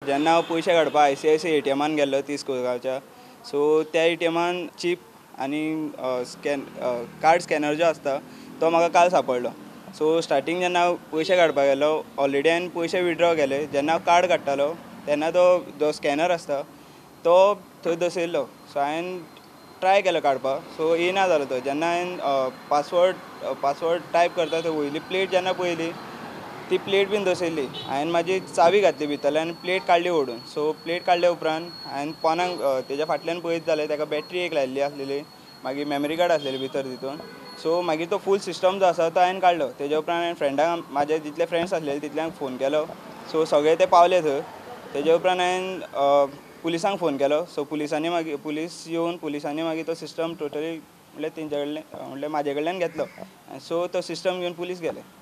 जेन्ना हांव पयशे काडपाक आयसीआयसी एटीएमान गेल्लो 30 कोरगांवच्या, सो त्या एटीएमान चीप आनी स्कॅन कार्ड स्कॅनर जो आसता तो म्हाका काल सांपडलो. सो स्टार्टींग जेन्ना हांव पयशे काडपाक गेलो, ऑलरेडी हांवें पयशे विड्रॉ केले. जेन्ना हांव कार्ड काडटालो तेन्ना तो जो स्कॅनर आसता तो थंय दसयल्लो. सो हांवें ट्राय केलो काडपाक, सो येयना जालो तो. जेन्ना हांवें पासवर्ड टायप करता थंय वयली प्लेट जेन्ना पळयली, ती प्लेट बीन दसयल्ली. हांवें म्हाजी चावी घातली भितरल्यान आनी प्लेट काडली ओडून. सो प्लेट काडल्या उपरांत हांवें पोनाक तेज्या फाटल्यान पळयत जाल्यार ताका बॅटरी एक लायिल्ली आसलेली, मागीर मेमरी कार्ड आसलेली भितर तितून. सो मागीर तो फूल सिस्टम जो आसा तो हांवें काडलो. तेज्या उपरांत हांवें फ्रेंडांक, म्हाजे जितले फ्रेंड्स आसलेले तितल्यांक फोन केलो. सो सगळे ते पावले थंय. तेज्या उपरांत हांवें पुलिसांक फोन केलो. सो पुलिसांनी मागीर पुलीस येवन पुलिसांनी मागीर तो सिस्टम टोटली म्हणल्यार तेंच्या कडल्यान, म्हणल्यार म्हाजे कडल्यान घेतलो. सो तो सिस्टम घेवन पुलीस गेले.